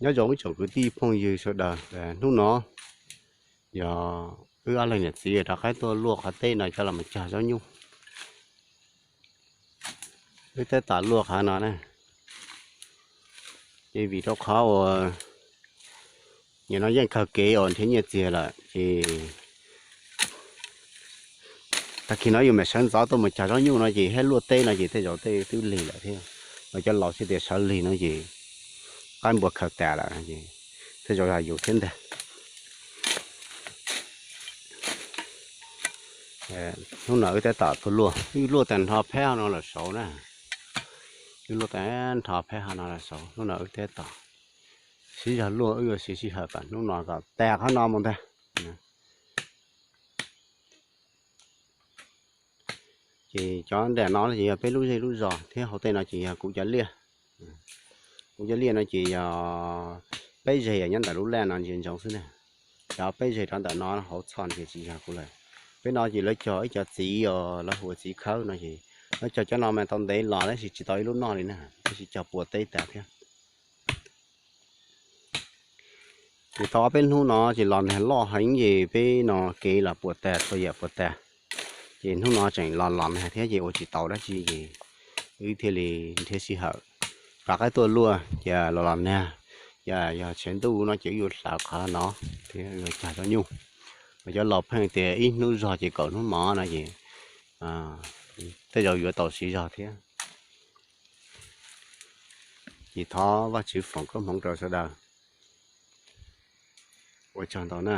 Nyob zoo ib tsoom kwv tij phooj ywg sawv daws, hnub no yog wb ob leeg niam txiv rov qab tuaj luaj qhov teb no coj los cog zaub nyuj. Wb tab tom luaj qhov no na, ces vim rau qhov uas nim no yeej kawg kev uas nrhiav nyiaj txiag lawm ces tag kis no yus mam sawv ntxov tuaj mus cog zaub nyuj no ces thiab luaj teb no ces tej zaum tej twb lig lawm thiab. Los cov laus thiaj tias sawv lig no ces qaib npua khaws tas lawm no ces tej zaum yog yus thiab ntag. Hnub no wb tab tom tuaj luaj, wb luaj tag nrho phab no los saud na. Wb luaj tag nrho phab no los saud, hnub no wb tab tom siv zog luaj, wb yuav siv sij hawm kom hnub no kom tas qhov no mus ntag. Ces cov nram no ces yog peb lub zej lub zos thiab hauv tej no ces yog kuv cov liaj. Kuv cov liaj no ces yog peb zeg nyob ntawm lub laj no ntsia ntsoov xwb na. Cov peb zeg rov ntawm no hauv txhoj ces tsis yog kuv lawm. Peb no ces lawv cog ib cov txiv os, lawv hu ua txiv khawb no ces lawv cog cov no mas tau ntev los tab sis tsis tau ib lub noj li na, tab sis cog puas teb tas thiab. Ces tau ob peb hnub no ces los nag loj heev ces peb no kev los puas tag, txhua yam puas tag. Ces hnub no tseem los los nag thiab ces ua tsis tau dab tsi ces wb thiaj li nrhiav sij hawm rov qab tuaj luaj, ces los los nag, ces yog tshav ntuj no ces wb yuav hlawv qhov no thiab yuav cog zaub nyuj. Mas cov laus pheej tias ib hnub zog ces kaum hnub mov no ces tej zaum yuav tau siv zog thiab. Ces thov Vajtswv foom koob hmoov rau sawv daws. Ua tsaug ntau na.